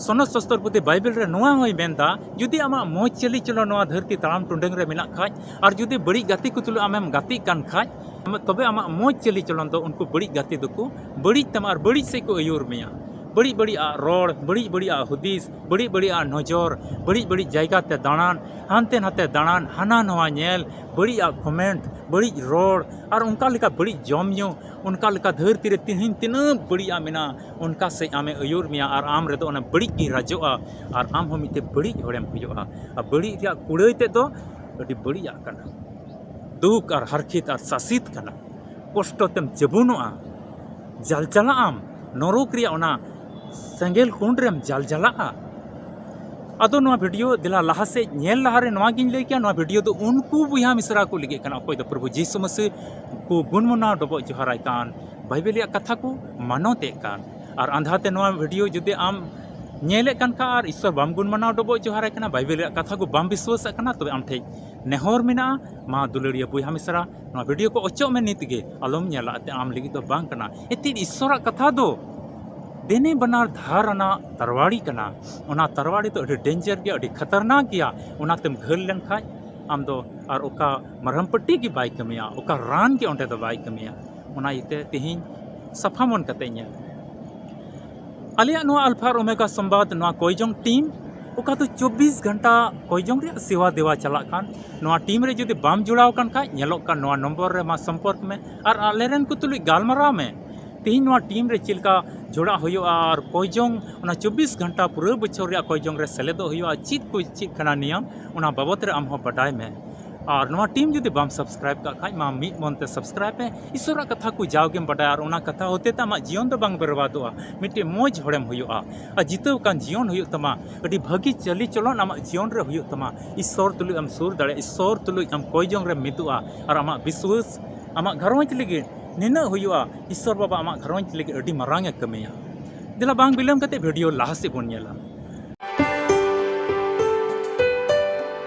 ᱥᱚᱱᱚᱛ ᱥᱚᱥᱛᱚᱨ ᱯᱩᱛᱷᱤ ᱵᱟᱭᱵᱮᱞ ᱨᱮ ᱱᱚᱣᱟ ᱦᱚᱸᱭ ᱢᱮᱱᱫᱟ, ᱡᱩᱫᱤ ᱟᱢᱟᱜ ᱢᱚᱡᱽ ᱪᱟᱹᱞᱤ ᱪᱚᱞᱚᱱ ᱱᱚᱣᱟ ᱫᱷᱟᱹᱨᱛᱤ ᱛᱟᱲᱟᱢ ᱴᱩᱰᱟᱹᱝ ᱨᱮ ᱢᱮᱱᱟᱜ ᱠᱷᱟᱡ, ᱟᱨ ᱡᱩᱫᱤ ᱵᱟᱹᱲᱤᱡ ᱜᱟᱛᱮ ᱠᱚ ᱛᱩᱞᱩᱡ ᱟᱢᱮᱢ ᱜᱟᱛᱮᱜ ᱠᱟᱱ ᱠᱷᱟᱡ, ᱟᱢ-, ᱛᱚᱵᱮ ᱟᱢᱟᱜ ᱢᱚᱡᱽ ᱪᱟᱹᱞᱤ ᱪᱚᱞᱚᱱ ᱫᱚ ᱩᱱᱠᱩ ᱵᱟᱹᱲᱤᱡ ᱜᱟᱛᱮ ᱫᱚᱠᱚ ᱵᱟᱹᱲᱤᱡ ᱛᱟᱢᱟ ᱟᱨ ᱵᱟᱹᱲᱤᱡ ᱥᱮᱫ ᱠᱚ ᱟᱹᱭᱩᱨ ᱢᱮᱭᱟ᱾ ᱵᱟᱹᱲᱤᱡ ᱵᱟᱹᱲᱤᱡ ᱟᱜ ᱨᱚᱲ, ᱵᱟᱹᱲᱤᱡ ᱵᱟᱹᱲᱤᱡ ᱟᱜ ᱦᱩᱫᱤᱥ, ᱵᱟᱹᱲᱤᱡ ᱵᱟᱹᱲᱤᱡ ᱟᱜ ᱱᱚᱡᱚᱨ, ᱵᱟᱹᱲᱤᱡ ᱵᱟᱹᱲᱤᱡ ᱡᱟᱭᱜᱟ ᱛᱮ ᱫᱟᱬᱟᱱ, ᱦᱟᱱᱛᱮ ᱱᱟᱛᱮ ᱫᱟᱬᱟᱱ, ᱦᱟᱱᱟ ᱱᱚᱣᱟ ᱧᱮᱞ, ᱵᱟᱹᱲᱤᱡ ᱟᱜ ᱠᱚᱢᱮᱱᱴ, ᱵᱟᱹᱲᱤᱡ ᱨᱚᱲ, ᱟᱨ ᱚᱱᱠᱟ ᱞᱮᱠᱟ ᱵᱟᱹᱲᱤᱡ ᱡᱚᱢ ᱧᱩ, ᱚᱱᱠᱟ ᱞᱮᱠᱟ ᱫᱷᱟᱹᱨᱛᱤ ᱨᱮ ᱛᱤᱦᱤᱧ ᱛᱤᱱᱟᱹᱜ ᱵᱟᱹᱲᱤᱡ ᱟᱜ ᱢᱮᱱᱟᱜᱼᱟ, ᱚᱱᱠᱟ ᱥᱮᱫ ᱟᱢᱮ ᱟᱹᱭᱩᱨ ᱢᱮᱭᱟ ᱟᱨ ᱟᱢ ᱨᱮᱫᱚ ᱚᱱᱟ ᱵᱟᱹᱲᱤᱡ ᱜᱮ ᱨᱟᱡᱚᱜᱼᱟ ᱟᱨ ᱟᱢ ᱦᱚᱸ ᱢᱤᱫᱴᱮᱱ ᱵᱟᱹᱲᱤᱡ ᱦᱚᱲᱮᱢ ᱦᱩᱭᱩᱜᱼᱟ᱾ ᱟᱨ ᱵᱟᱹᱲᱤᱡ ᱨᱮᱭᱟᱜ ᱠᱩᱲᱟᱹᱭ ᱛᱮᱫ ᱫᱚ ᱟᱹᱰᱤ ᱵᱟᱹᱲᱤᱡ ᱟᱜ ᱠᱟᱱᱟ, ᱫᱩᱠ ᱟᱨ ᱦᱟᱨᱠᱷᱤᱛ ᱟᱨ ᱥᱟᱥᱤᱛ ᱠᱟᱱᱟ, ᱠᱚᱥᱴᱚ ᱛᱮᱢ ᱡᱟᱹᱵᱩᱱᱚᱜᱼᱟ, ᱡᱟᱞᱡᱟᱞᱟᱜ ᱟᱢ, ᱱᱚᱨᱚᱠ ᱨᱮᱭᱟᱜ ᱚᱱᱟ ᱥᱮᱸᱜᱮᱞ ᱠᱩᱸᱰ ᱨᱮᱢ ᱡᱟᱞᱡᱟᱞᱟᱜᱼᱟ᱾ ᱟᱫᱚ ᱱᱚᱣᱟ ᱵᱷᱤᱰᱤᱭᱳ ᱫᱮᱞᱟ ᱞᱟᱦᱟ ᱥᱮᱫ ᱧᱮᱞ ᱞᱟᱦᱟᱨᱮ ᱱᱚᱣᱟ ᱜᱤᱧ ᱞᱟᱹᱭ ᱠᱮᱭᱟ, ᱱᱚᱣᱟ ᱵᱷᱤᱰᱤᱭᱳ ᱫᱚ ᱩᱱᱠᱩ ᱵᱚᱭᱦᱟ ᱢᱤᱥᱨᱟ ᱠᱚ ᱞᱟᱹᱜᱤᱫ ᱠᱟᱱᱟ, ᱚᱠᱚᱭ ᱫᱚ ᱯᱨᱚᱵᱷᱩ ᱡᱤᱥᱩ ᱢᱟᱹᱥᱤ ᱠᱚ ᱜᱩᱱ ᱢᱟᱱᱟᱣ ᱰᱚᱵᱚᱜ ᱡᱚᱦᱟᱨᱟᱭ ᱠᱟᱱ, ᱵᱟᱭᱵᱮᱞ ᱨᱮᱭᱟᱜ ᱠᱟᱛᱷᱟ ᱠᱚ ᱢᱟᱱᱚᱛᱮᱫ ᱠᱟᱱ᱾ ᱟᱨ ᱟᱸᱫᱷᱟ ᱛᱮ ᱱᱚᱣᱟ ᱵᱷᱤᱰᱤᱭᱳ ᱡᱩᱫᱤ ᱟᱢ ᱧᱮᱞᱮᱫ ᱠᱟᱱ ᱠᱷᱟᱱ ᱟᱨ ᱤᱥᱥᱚᱨ ᱵᱟᱢ ᱜᱩᱱ ᱢᱟᱱᱟᱣ ᱰᱚᱵᱚᱜ ᱡᱚᱦᱟᱨᱟᱭ ᱠᱟᱱᱟ, ᱵᱟᱭᱵᱮᱞ ᱨᱮᱭᱟᱜ ᱠᱟᱛᱷᱟ ᱠᱚ ᱵᱟᱢ ᱵᱤᱥᱣᱟᱹᱥᱟᱜ ᱠᱟᱱᱟ, ᱛᱚᱵᱮ ᱟᱢ ᱴᱷᱮᱱ ᱱᱮᱦᱚᱨ ᱢᱮᱱᱟᱜᱼᱟ, ᱢᱟ ᱫᱩᱞᱟᱹᱲᱤᱭᱟᱹ ᱵᱚᱭᱦᱟ ᱢᱤᱥᱨᱟ, ᱱᱚᱣᱟ ᱵᱷᱤᱰᱤᱭᱳ ᱠᱚ ᱚᱪᱚᱜ ᱢᱮ ᱱᱤᱛ ᱜᱮ, ᱟᱞᱚᱢ ᱧᱮᱞᱟ, ᱮᱱᱛᱮ ᱟᱢ ᱞᱟᱹᱜᱤᱫ ᱫᱚ ᱵᱟᱝ ᱠᱟᱱᱟ᱾ ᱮᱛᱮᱫ ᱤᱥᱥᱚᱨᱟᱜ ᱠᱟᱛᱷᱟ ᱫᱚ ᱫᱮᱱᱮ ᱵᱟᱱᱟᱨ ᱫᱷᱟᱨ ᱟᱱᱟᱜ ᱛᱟᱨᱣᱟᱲᱤ ᱠᱟᱱᱟ᱾ ᱚᱱᱟ ᱛᱟᱨᱣᱟᱲᱤ ᱫᱚ ᱟᱹᱰᱤ ᱰᱮᱧᱡᱟᱨ ᱜᱮᱭᱟ, ᱟᱹᱰᱤ ᱠᱷᱟᱛᱟᱨᱱᱟᱠ ᱜᱮᱭᱟ᱾ ᱚᱱᱟᱛᱮᱢ ᱜᱷᱟᱹᱞ ᱞᱮᱱᱠᱷᱟᱱ ᱟᱢ ᱫᱚ ᱟᱨ ᱚᱠᱟ ᱢᱟᱨᱟᱢ ᱯᱟᱹᱴᱤ ᱜᱮ ᱵᱟᱭ ᱠᱟᱹᱢᱤᱭᱟ, ᱚᱠᱟ ᱨᱟᱱ ᱜᱮ ᱚᱸᱰᱮ ᱫᱚ ᱵᱟᱭ ᱠᱟᱹᱢᱤᱭᱟ᱾ ᱚᱱᱟ ᱤᱭᱟᱹᱛᱮ ᱛᱮᱦᱮᱧ ᱥᱟᱯᱷᱟ ᱢᱚᱱ ᱠᱟᱛᱮ ᱧᱮᱞ᱾ ᱟᱞᱮᱭᱟᱜ ᱱᱚᱣᱟ ᱟᱞᱯᱷᱟ ᱟᱨ ᱳᱢᱮᱜᱟ ᱥᱚᱢᱵᱟᱫ, ᱱᱚᱣᱟ ᱠᱚᱭᱡᱚᱝ ᱴᱤᱢ, ᱚᱠᱟ ᱫᱚ ᱪᱚᱵᱵᱤᱥ ᱜᱷᱚᱱᱴᱟ ᱠᱚᱭᱡᱚᱝ ᱨᱮᱭᱟᱜ ᱥᱮᱵᱟ ᱫᱮᱣᱟ ᱪᱟᱞᱟᱜ ᱠᱟᱱ, ᱱᱚᱣᱟ ᱴᱤᱢ ᱨᱮ ᱡᱩᱫᱤ ᱵᱟᱢ ᱡᱚᱲᱟᱣ ᱟᱠᱟᱱ ᱠᱷᱟᱡ, ᱧᱮᱞᱚᱜ ᱠᱟᱱ ᱱᱚᱣᱟ ᱱᱚᱢᱵᱚᱨ ᱨᱮ ᱢᱟ ᱥᱚᱢᱯᱚᱨᱠ ᱢᱮ ᱟᱨ ᱟᱞᱮᱨᱮᱱ ᱠᱚ ᱛᱩᱞᱩᱡ ᱜᱟᱞᱢᱟᱨᱟᱣ ᱢᱮ᱾ ᱛᱮᱦᱮᱧ ᱱᱚᱣᱟ ᱴᱤᱢ ᱨᱮ ᱪᱮᱫ ᱞᱮᱠᱟ ᱡᱚᱲᱟᱣ ᱦᱩᱭᱩᱜᱼᱟ ᱟᱨ ᱠᱚᱭᱡᱚᱝ, ᱚᱱᱟ ᱪᱚᱵᱵᱤᱥ ᱜᱷᱚᱱᱴᱟ ᱯᱩᱨᱟᱹ ᱵᱚᱪᱷᱚᱨ ᱨᱮᱭᱟᱜ ᱠᱚᱭᱡᱚᱝ ᱨᱮ ᱥᱮᱞᱮᱫᱚᱜ ᱦᱩᱭᱩᱜᱼᱟ, ᱪᱮᱫ ᱠᱚ ᱪᱮᱫ ᱠᱟᱱᱟ ᱱᱤᱭᱚᱢ, ᱚᱱᱟ ᱵᱟᱵᱚᱛ ᱨᱮ ᱟᱢ ᱦᱚᱸ ᱵᱟᱰᱟᱭ ᱢᱮ᱾ ᱟᱨ ᱱᱚᱣᱟ ᱴᱤᱢ ᱡᱩᱫᱤ ᱵᱟᱢ ᱥᱟᱵᱥᱠᱨᱟᱭᱤᱵ ᱠᱟᱜ ᱠᱷᱟᱡ ᱢᱟ, ᱢᱤᱫ ᱢᱚᱱ ᱛᱮ ᱥᱟᱵᱥᱠᱨᱟᱭᱤᱵ ᱢᱮ᱾ ᱤᱥᱚᱨᱟᱜ ᱠᱟᱛᱷᱟ ᱠᱚ ᱡᱟᱣᱜᱮᱢ ᱵᱟᱰᱟᱭᱟ ᱟᱨ ᱚᱱᱟ ᱠᱟᱛᱷᱟ ᱦᱚᱛᱮ ᱛᱮ ᱟᱢᱟᱜ ᱡᱤᱭᱚᱱ ᱫᱚ ᱵᱟᱝ ᱵᱮᱨᱵᱟᱫᱚᱜᱼᱟ, ᱢᱤᱫᱴᱮᱱ ᱢᱚᱡᱽ ᱦᱚᱲᱮᱢ ᱦᱩᱭᱩᱜᱼᱟ ᱟᱨ ᱡᱤᱛᱟᱹᱣ ᱟᱠᱟᱱ ᱡᱤᱭᱚᱱ ᱦᱩᱭᱩᱜ ᱛᱟᱢᱟ᱾ ᱟᱹᱰᱤ ᱵᱷᱟᱹᱜᱤ ᱪᱟᱹᱞᱤ ᱪᱚᱞᱚᱱ ᱟᱢᱟᱜ ᱡᱤᱭᱚᱱ ᱨᱮ ᱦᱩᱭᱩᱜ ᱛᱟᱢᱟ᱾ ᱤᱥᱚᱨ ᱛᱩᱞᱩᱡ ᱮᱢ ᱥᱩᱨ ᱫᱟᱲᱮᱭᱟᱜᱼᱟ, ᱤᱥᱚᱨ ᱛᱩᱞᱩᱡ ᱟᱢ ᱠᱚᱭᱡᱚᱝ ᱨᱮᱢ ᱢᱤᱫᱚᱜᱼᱟ ᱟᱨ ᱟᱢᱟᱜ ᱵᱤᱥᱣᱟᱹᱥ, ᱟᱢᱟᱜ ᱜᱷᱟᱨᱚᱸᱡᱽ ᱞᱟᱹᱜᱤᱫ ᱱᱤᱱᱟᱹᱜ ᱦᱩᱭᱩᱜᱼᱟ, ᱤᱥᱚᱨ ᱵᱟᱵᱟ ᱟᱢᱟᱜ ᱜᱷᱟᱨᱚᱸᱡᱽ ᱞᱟᱹᱜᱤᱫ ᱟᱹᱰᱤ ᱢᱟᱨᱟᱝ ᱮ ᱠᱟᱹᱢᱤᱭᱟ᱾ ᱫᱮᱞᱟ ᱵᱟᱝ ᱵᱤᱞᱚᱢ ᱠᱟᱛᱮ ᱵᱷᱤᱰᱤᱭᱳ ᱞᱟᱦᱟ ᱥᱮᱫ ᱵᱚᱱ ᱧᱮᱞᱟ᱾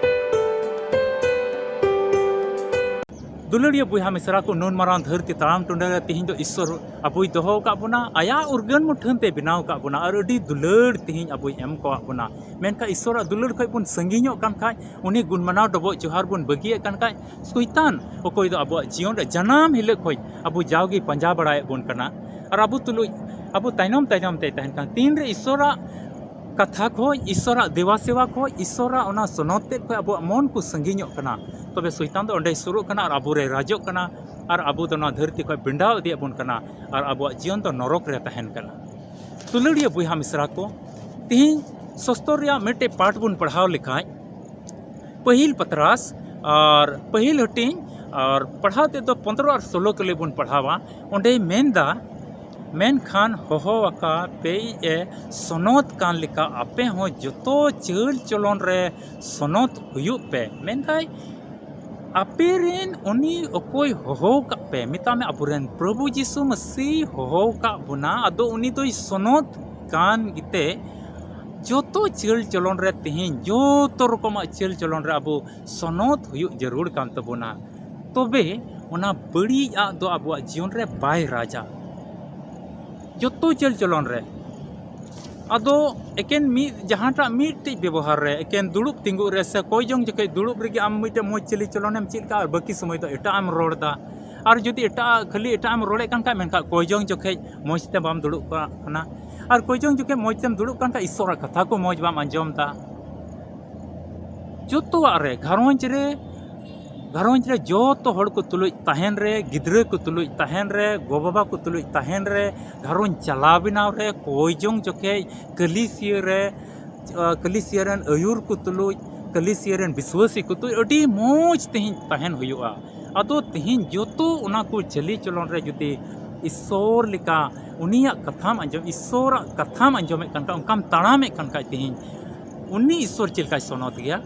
ᱫᱩᱞᱟᱹᱲᱤᱭᱟᱹ ᱵᱚᱭᱦᱟ ᱢᱤᱥᱨᱟ ᱠᱚ, ᱱᱩᱱ ᱢᱟᱨᱟᱝ ᱫᱷᱟᱹᱨᱛᱤ ᱛᱟᱲᱟᱢ ᱴᱩᱸᱰᱟᱹ ᱨᱮ ᱛᱤᱦᱤᱧ ᱫᱚ ᱤᱥᱥᱚᱨ ᱟᱵᱚᱭ ᱫᱚᱦᱚ ᱟᱠᱟᱫ ᱵᱚᱱᱟ, ᱟᱭᱟᱜ ᱩᱨᱜᱟᱹᱱ ᱢᱩᱴᱷᱟᱹᱱ ᱛᱮ ᱵᱮᱱᱟᱣ ᱟᱠᱟᱫ ᱵᱚᱱᱟ ᱟᱨ ᱟᱹᱰᱤ ᱫᱩᱞᱟᱹᱲ ᱛᱤᱦᱤᱧ ᱟᱵᱚᱭ ᱮᱢ ᱠᱟᱣᱟᱫ ᱵᱚᱱᱟ᱾ ᱢᱮᱱᱠᱷᱟᱱ ᱤᱥᱥᱚᱨᱟᱜ ᱫᱩᱞᱟᱹᱲ ᱠᱷᱚᱱ ᱵᱚᱱ ᱥᱟᱺᱜᱤᱧᱚᱜ ᱠᱟᱱ ᱠᱷᱟᱡ, ᱩᱱᱤ ᱜᱩᱱ ᱢᱟᱱᱟᱣ ᱰᱚᱵᱚᱜ ᱡᱚᱦᱟᱨ ᱵᱚᱱ ᱵᱟᱹᱜᱤᱭᱮᱫ ᱠᱟᱱ ᱠᱷᱟᱡ, ᱥᱚᱭᱛᱟᱱ ᱚᱠᱚᱭ ᱫᱚ ᱟᱵᱚᱣᱟᱜ ᱡᱤᱭᱚᱱ ᱨᱮ ᱡᱟᱱᱟᱢ ᱦᱤᱞᱳᱜ ᱠᱷᱚᱱ ᱟᱵᱚ ᱡᱟᱣᱜᱮ ᱯᱟᱸᱡᱟ ᱵᱟᱲᱟᱭᱮᱫ ᱵᱚᱱ ᱠᱟᱱᱟ ᱟᱨ ᱟᱵᱚ ᱛᱩᱞᱩᱡ ᱟᱵᱚ ᱛᱟᱭᱱᱚᱢ ᱛᱟᱭᱱᱚᱢ ᱛᱮᱭ ᱛᱟᱦᱮᱱ ᱠᱟᱱᱟ᱾ ᱛᱤᱱᱨᱮ ᱤᱥᱥᱚᱨᱟᱜ ᱠᱟᱛᱷᱟ ᱠᱷᱚᱡ, ᱤᱥᱥᱚᱨᱟᱜ ᱫᱮᱵᱟ ᱥᱮᱵᱟ ᱠᱷᱚᱡ, ᱤᱥᱥᱚᱨᱟᱜ ᱚᱱᱟ ᱥᱚᱱᱚᱛ ᱛᱮᱫ ᱠᱷᱚᱡ ᱟᱵᱚᱣᱟᱜ ᱢᱚᱱ ᱠᱚ ᱥᱟᱺᱜᱤᱧᱚᱜ ᱠᱟᱱᱟ, ᱛᱚᱵᱮ ᱥᱚᱭᱛᱟᱱ ᱫᱚ ᱚᱸᱰᱮᱭ ᱥᱩᱨᱩᱜ ᱠᱟᱱᱟ ᱟᱨ ᱟᱵᱚ ᱨᱮᱭ ᱨᱟᱡᱚᱜ ᱠᱟᱱᱟ ᱟᱨ ᱟᱵᱚ ᱫᱚ ᱱᱚᱣᱟ ᱫᱷᱟᱹᱨᱛᱤ ᱠᱷᱚᱡ ᱵᱤᱸᱰᱟᱣ ᱤᱫᱤᱭᱮᱫ ᱵᱚᱱ ᱠᱟᱱᱟ ᱟᱨ ᱟᱵᱚᱣᱟᱜ ᱡᱤᱭᱚᱱ ᱫᱚ ᱱᱚᱨᱚᱠ ᱨᱮ ᱛᱟᱦᱮᱱ ᱠᱟᱱᱟ᱾ ᱫᱩᱞᱟᱹᱲᱤᱭᱟᱹ ᱵᱚᱭᱦᱟ ᱢᱤᱥᱨᱟ ᱠᱚ, ᱛᱤᱦᱤᱧ ᱥᱚᱥᱛᱚᱨ ᱨᱮᱭᱟᱜ ᱢᱤᱫᱴᱮᱡ ᱯᱟᱴ ᱵᱚᱱ ᱯᱟᱲᱦᱟᱣ ᱞᱮᱠᱷᱟᱡ, ᱯᱟᱹᱦᱤᱞ ᱯᱟᱛᱨᱟᱥ ᱟᱨ ᱯᱟᱹᱦᱤᱞ ᱦᱟᱹᱴᱤᱧ ᱟᱨ ᱯᱟᱲᱦᱟᱣ ᱛᱮᱫᱚ ᱯᱚᱱᱫᱽᱨᱚ ᱟᱨ ᱥᱳᱞᱳ ᱠᱟᱹᱞᱤ ᱵᱚᱱ ᱯᱟᱲᱦᱟᱣᱟ᱾ ᱚᱸᱰᱮᱭ ᱢᱮᱱᱫᱟ, ᱢᱮᱱᱠᱷᱟᱱ ᱦᱚᱦᱚ ᱟᱠᱟ ᱯᱮᱭᱤᱡ ᱮ ᱥᱚᱱᱚᱛ ᱠᱟᱱ ᱞᱮᱠᱟ ᱟᱯᱮ ᱦᱚᱸ ᱡᱚᱛᱚ ᱪᱟᱹᱞ ᱪᱚᱞᱚᱱ ᱨᱮ ᱥᱚᱱᱚᱛ ᱦᱩᱭᱩᱜ ᱯᱮ᱾ ᱢᱮᱱᱫᱟᱭ, ᱟᱯᱮ ᱨᱮᱱ ᱩᱱᱤ ᱚᱠᱚᱭ ᱦᱚᱦᱚ ᱟᱠᱟᱫ ᱯᱮ, ᱢᱮᱛᱟᱜ ᱢᱮ ᱟᱵᱚᱨᱮᱱ ᱯᱨᱚᱵᱷᱩ ᱡᱤᱥᱩ ᱢᱟᱹᱥᱤ ᱦᱚᱦᱚ ᱟᱠᱟᱫ ᱵᱚᱱᱟ, ᱟᱫᱚ ᱩᱱᱤ ᱫᱚᱭ ᱥᱚᱱᱚᱛ ᱠᱟᱱ ᱜᱮᱛᱮ ᱡᱚᱛᱚ ᱪᱟᱹᱞ ᱪᱚᱞᱚᱱ ᱨᱮ ᱛᱮᱦᱮᱧ ᱡᱚᱛᱚ ᱨᱚᱠᱚᱢᱟᱜ ᱪᱟᱹᱞ ᱪᱚᱞᱚᱱ ᱨᱮ ᱟᱵᱚ ᱥᱚᱱᱚᱛ ᱦᱩᱭᱩᱜ ᱡᱟᱹᱨᱩᱲ ᱠᱟᱱ ᱛᱟᱵᱚᱱᱟ᱾ ᱛᱚᱵᱮ ᱚᱱᱟ ᱵᱟᱹᱲᱤᱡ ᱟᱜ ᱫᱚ ᱟᱵᱚᱣᱟᱜ ᱡᱤᱭᱚᱱ ᱨᱮ ᱵᱟᱭ ᱨᱟᱡᱟ᱾ ᱡᱚᱛᱚ ᱪᱟᱹᱞ ᱪᱚᱞᱚᱱ ᱨᱮ ᱟᱫᱚ ᱮᱠᱮᱱ ᱢᱤᱫ, ᱡᱟᱦᱟᱸᱴᱟᱜ ᱢᱤᱫᱴᱤᱡ ᱵᱮᱵᱚᱦᱟᱨ ᱨᱮ ᱮᱠᱮᱱ ᱫᱩᱲᱩᱵ ᱛᱤᱸᱜᱩᱜ ᱨᱮ ᱥᱮ ᱠᱚᱭ ᱡᱚᱝ ᱡᱚᱠᱷᱮᱡ ᱫᱩᱲᱩᱵ ᱨᱮᱜᱮ ᱟᱢ ᱢᱤᱫᱴᱮᱱ ᱢᱚᱡᱽ ᱪᱟᱹᱞᱤ ᱪᱚᱞᱚᱱᱮᱢ ᱪᱮᱫ ᱠᱟᱜᱼᱟ, ᱟᱨ ᱵᱟᱹᱠᱤ ᱥᱚᱢᱚᱭ ᱫᱚ ᱮᱴᱟᱜ ᱮᱢ ᱨᱚᱲ ᱮᱫᱟ᱾ ᱟᱨ ᱡᱩᱫᱤ ᱮᱴᱟᱜ, ᱠᱷᱟᱹᱞᱤ ᱮᱴᱟᱜ ᱮᱢ ᱨᱚᱲᱮᱫ ᱠᱟᱱ ᱠᱷᱟᱡ, ᱢᱮᱱᱠᱷᱟᱱ ᱠᱚᱭ ᱡᱚᱝ ᱡᱚᱠᱷᱮᱡ ᱢᱚᱡᱽ ᱛᱮ ᱵᱟᱢ ᱫᱩᱲᱩᱵ ᱠᱟᱜ ᱠᱟᱱᱟ᱾ ᱟᱨ ᱠᱚᱭ ᱡᱚᱝ ᱡᱚᱠᱷᱮᱡ ᱢᱚᱡᱽ ᱛᱮᱢ ᱫᱩᱲᱩᱵ ᱠᱟᱱ ᱠᱷᱟᱡ ᱤᱥᱥᱚᱨᱟᱜ ᱠᱟᱛᱷᱟ ᱠᱚ ᱢᱚᱡᱽ ᱵᱟᱢ ᱟᱸᱡᱚᱢ ᱮᱫᱟ᱾ ᱡᱚᱛᱚᱣᱟᱜ ᱨᱮ, ᱜᱷᱟᱨᱚᱸᱡᱽ ᱨᱮ, ᱜᱷᱟᱨᱚᱸᱡᱽ ᱨᱮ ᱡᱚᱛᱚ ᱦᱚᱲ ᱠᱚ ᱛᱩᱞᱩᱡ ᱛᱟᱦᱮᱱ ᱨᱮ, ᱜᱤᱫᱽᱨᱟᱹ ᱠᱚ ᱛᱩᱞᱩᱡ ᱛᱟᱦᱮᱱ ᱨᱮ, ᱜᱚ-ᱵᱟᱵᱟ ᱠᱚ ᱛᱩᱞᱩᱡ ᱛᱟᱦᱮᱱ ᱨᱮ, ᱜᱷᱟᱨᱚᱸᱡᱽ ᱪᱟᱞᱟᱣ ᱵᱮᱱᱟᱣ ᱨᱮ, ᱠᱚᱭ ᱡᱚᱝ ᱡᱚᱠᱷᱮᱡ, ᱠᱟᱹᱞᱤᱥᱤᱭᱟᱹ ᱨᱮ, ᱟᱸ, ᱠᱟᱹᱞᱤᱥᱤᱭᱟᱹ ᱨᱮᱱ ᱟᱹᱭᱩᱨ ᱠᱚ ᱛᱩᱞᱩᱡ, ᱠᱟᱹᱞᱤᱥᱤᱭᱟᱹ ᱨᱮᱱ ᱵᱤᱥᱣᱟᱹᱥᱤ ᱠᱚ ᱛᱩᱞᱩᱡ ᱟᱹᱰᱤ ᱢᱚᱡᱽ ᱛᱮᱦᱮᱧ ᱛᱟᱦᱮᱱ ᱦᱩᱭᱩᱜᱼᱟ᱾ ᱟᱫᱚ ᱛᱮᱦᱮᱧ ᱡᱚᱛᱚ ᱚᱱᱟ ᱠᱚ ᱪᱟᱹᱞᱤ ᱪᱚᱞᱚᱱ ᱨᱮ ᱡᱩᱫᱤ ᱤᱥᱥᱚᱨ ᱞᱮᱠᱟ ᱩᱱᱤᱭᱟᱜ ᱠᱟᱛᱷᱟᱢ ᱟᱸᱡᱚᱢ, ᱤᱥᱥᱚᱨᱟᱜ ᱠᱟᱛᱷᱟᱢ ᱟᱸᱡᱚᱢᱮᱫ ᱠᱟᱱ ᱠᱷᱟᱡ, ᱚᱱᱠᱟᱢ ᱛᱟᱲᱟᱢᱮᱫ ᱠᱟᱱ ᱠᱷᱟᱡ, ᱛᱮᱦᱮᱧ ᱩᱱᱤ ᱤᱥᱥᱚᱨ ᱪᱮᱫ ᱞᱮᱠᱟᱭ ᱥᱚᱱᱚᱛ ᱜᱮᱭᱟ?